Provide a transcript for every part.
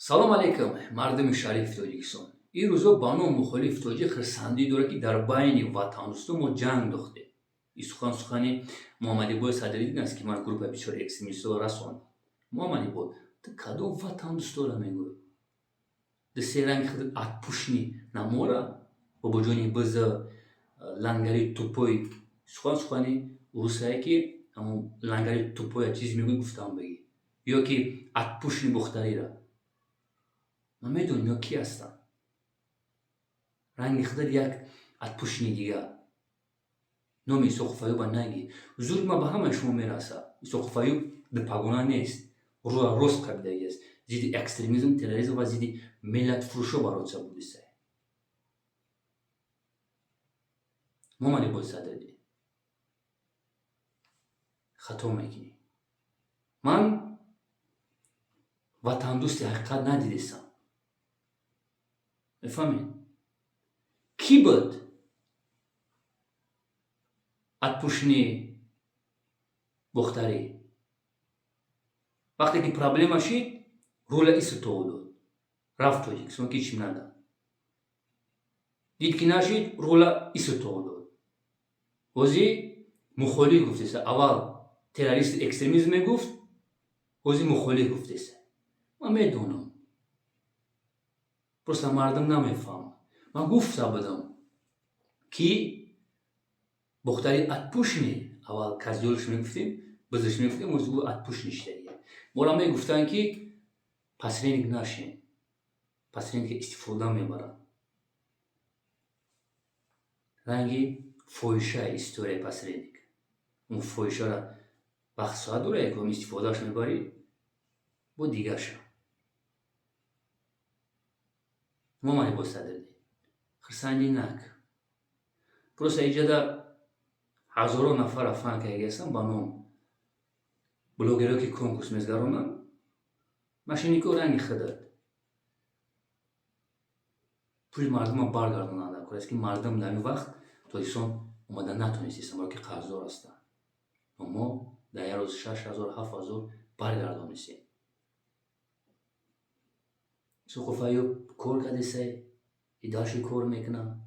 Салом алейкум, мардуми шарифи Тоҷикистон. Ин рӯзо ба ном мухолифи тоҷик хирсандӣ дорад, ки дар байни ватандӯстон мо ҷанг дохтем. Ин сухан сухани Муҳаммадиқболи Садриддин аст, ки ман группаи бисёр экстремистҳо расонд. Муҳаммадиқбол, ту кадом ватандӯстора мегӯӣ? Ду се ранги худ отпущенный намора, бобоҷони биза, лангари тупой. Сухан сухани урусае, ки ҳамон лангари тупоя чиз мегӯӣ, гуфтам бигӣ. Ё ки отпущенный Бухтарира. Ман медонам, ё кӣ ҳастанд. Ранги худат як отпущенный дигар. Номи Исоқов Аюба нагӣ. Зуд ман ба ҳамаи шумо мерасад. Исоқов Аюб дупагона нест. Рост қабидаги аст. Зидди экстремизм, терроризм ва зидди миллатфурӯшо бороться будисай. Муҳаммадиқболи Садриддин. Хато мекунӣ. Ман ватандӯсти ҳақиқат надидистам. Мефаҳмед? Кӣ буд отпущенный Бухтарӣ? Вақте ки проблема шид, руля иситоо дод. Рафт Тоҷикистон, ки чим надад. Дид, ки нашид, руля иситоо дод. Ҳозир мухолиф гуфтеса. Аввал террорист, экстремизм мегуфт, ҳозир мухолиф гуфтеса. Ман медонам. Просто мардум намефаҳмад. Ман гуфта будам, ки Бухтари отпущенный, аввал козёл ш мегуфтем, бизаш мегуфтем, ҳозир гӯ отпущенный шудагия. Моро мегуфтанд, ки посредник нашем. Посредника истифода мебаранд. Ранги фоҳиша историяи посредник. Он фоҳишаро вақт соат дора, яком истифодааш мебарӣ, бо дигарша. Муҳаммадиқболи Садриддин. Хирсандӣ нак. Просто иҷода ҳазорон нафарро фан кардаги ҳастанд ба ном блогерҳо, ки конкурс мезгаронанд. Мошеннико ранги худат. Пули мардумро баргардонанд дар кор аст, ки мардум дар ин вақт Тоҷикистон омада натонистанд, баро ки қарздор ҳастанд. Ва мо дар як рӯз 6000, 7000 баргардонистем. Исоқов Аюб кор кардесай, и дальше кор мекунад.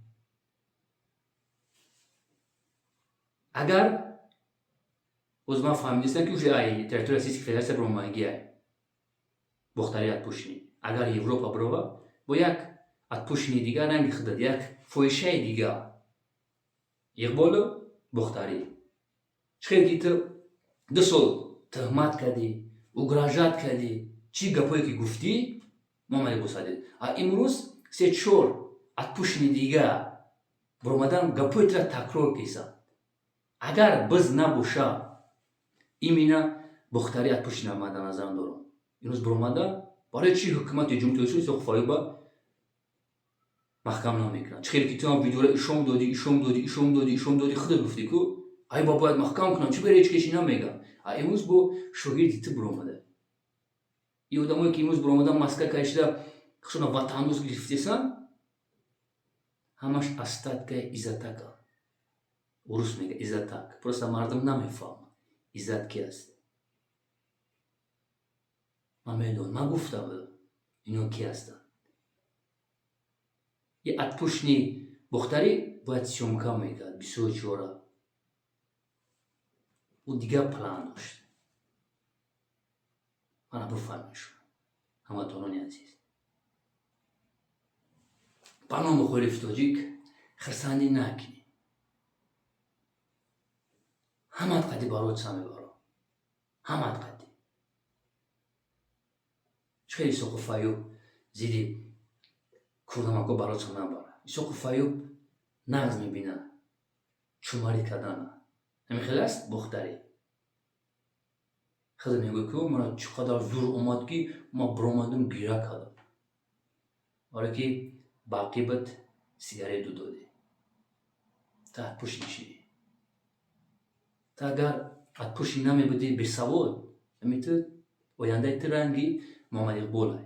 Агар боз ман фаҳмидистам, ки уже ай территория Российской Федерация биромадагиай Бохтари отпущенный. Агар Европа бирова, бо як отпущенный дигар ранги худат, як фоҳишаи дигар. Иқболу Бохтарӣ. Чӣ хел ки ту 2 сол туҳмат кардӣ, угрожать кардӣ, чӣ гапое ки гуфтӣ, Муҳаммадиқбол Садриддин. А имрӯз се чор отпущенный дигар биромадан, гапои тура такрор кисанд. Агар биз набоша, именно Бохтари отпущенный ман дар назар дорам. Имрӯз биромада, барои чӣ ҳукумати Ҷумҳурии Тоҷикистон Исоқов Аюба маҳкам намекунад? Чӣ хеле ки ту ҳам видеоро ишом додӣ, ишом додӣ, ишом додӣ, ишом додӣ, худат гуфтӣ, ку Аюба бояд маҳкам кунам, чӣ барои ҳеҷ каси намегӯяд? А имрӯз бо шогирди ту биромада. Ин одамое, ки имрӯз биромада, маска кашида, худшона ватандӯст гирифтесанд, ҳамаш остаткаи иззатака. Урус мега иззатак. Просто мардум намефаҳмад, иззат ки аст. Ман медонам, ман гуфта будам, ино ки ҳастанд. И отпущенный Бухтарӣ бояд съёмка мекард бисёр чора. Ӯ дигар план дошт. Мана бифаҳмед шумо, ҳамватанони азиз. Ба номи мухолифи тоҷик хирсандӣ накунед. Ҳамат қадди бороться мебарам. Ҳамат қадди. Чӣ хел Исоқов Аюб зидди курдамако бороться набарад? Исоқов Аюб нағз мебинад чумарӣ кардана. Ҳамин хел аст Бохтарӣ. Хеле мегӯяд, ки мана чӣ қадар зур омад, ки ман биромадам, гиря кардам. Барое ки ба ақибат сигарет ду додӣ. Ту отпущенный шидӣ. Ту агар отпущенный намебудӣ, бесавод, ҳамин ту ояндаи ту ранги Муҳаммадиқболай.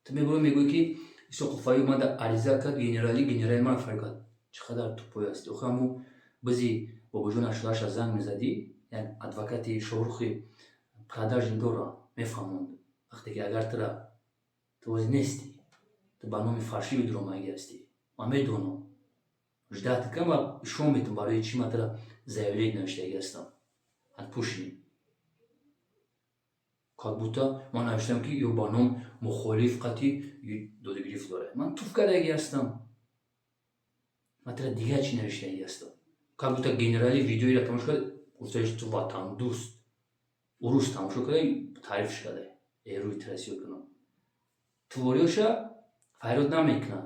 Ту мебурӣ, мегӯӣ, ки Исоқов Аюб мада ариза кард, генерали, генерали мара фарёд кард. Чӣ қадар тупой ҳастӣ. Охир ҳамун бизи бобоҷон 88 занг мезадӣ, як адвокати шоҳрухи продажный дора, мефаҳмонд. Вақте ки агар тура, ту ози нестӣ, ту ба номи фальшивый дуромагӣ ҳастӣ. Ман медонам, ждать кам ва ишон метам, барои чӣ ман тура заявление навиштагӣ ҳастам. Отпущенный, как будто ман навиштам, ки ё ба ном мухолиф қатӣ додагирифт дорад. Ман туф кардагӣ ҳастам, ман тура дигар чӣ навиштагӣ ҳастам? Как будто генерали видеоеро тамошо кард, гуфтаиш, ту ватандӯст, урус тамошо карда, таърифш карда. Рӯи тура сиёҳ кунам, твориёша файрод намекунад,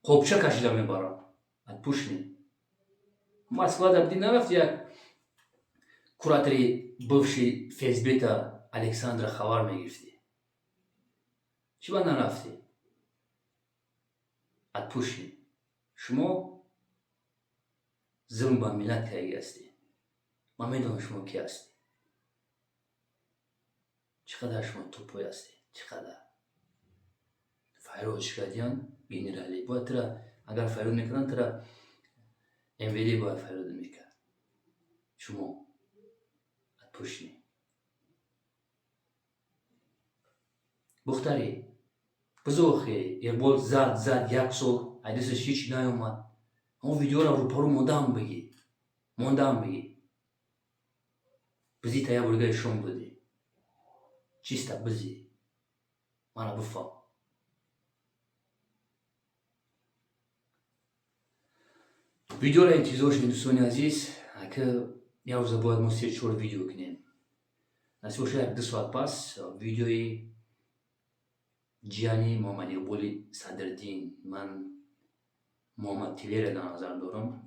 қопча кашида мебарам. Отпущенный, Москва да будӣ, нарафти як куратори бывший ФСБта Александра хабар мегирифтӣ? Чӣ ба нарафтӣ? Отпущенный, шумо зулм ба миллат кардагӣ ҳастӣ. Ман медонам, шумо кӣ ҳастӣ, чӣ қадар шумо тупой ҳастед, чӣ қадар файродш кардиян. Генералӣ бояд тура агар файрод мекарданд, тура МВД бояд файрод мекард. Шумо отпущенный. Бухтарӣ бизохе, Иқбол зад, зад, як сол ҳадисаш ҳеч наёмад. Он видеоро рӯпарӯ мондаам бигӣ, мондаам бигӣ, бизӣ, та як борга ишон будӣ, чиста бизӣ, мана бифаҳм. Видеоро интизор шудем, дӯстони азиз, ки як рӯза бояд мо се, чор видео кунем. Насиб боша, як 2 соат пас видеои ҷияни Муҳаммад Иқболи Садриддин, ман Муҳаммад Тилеро дар назар дорам.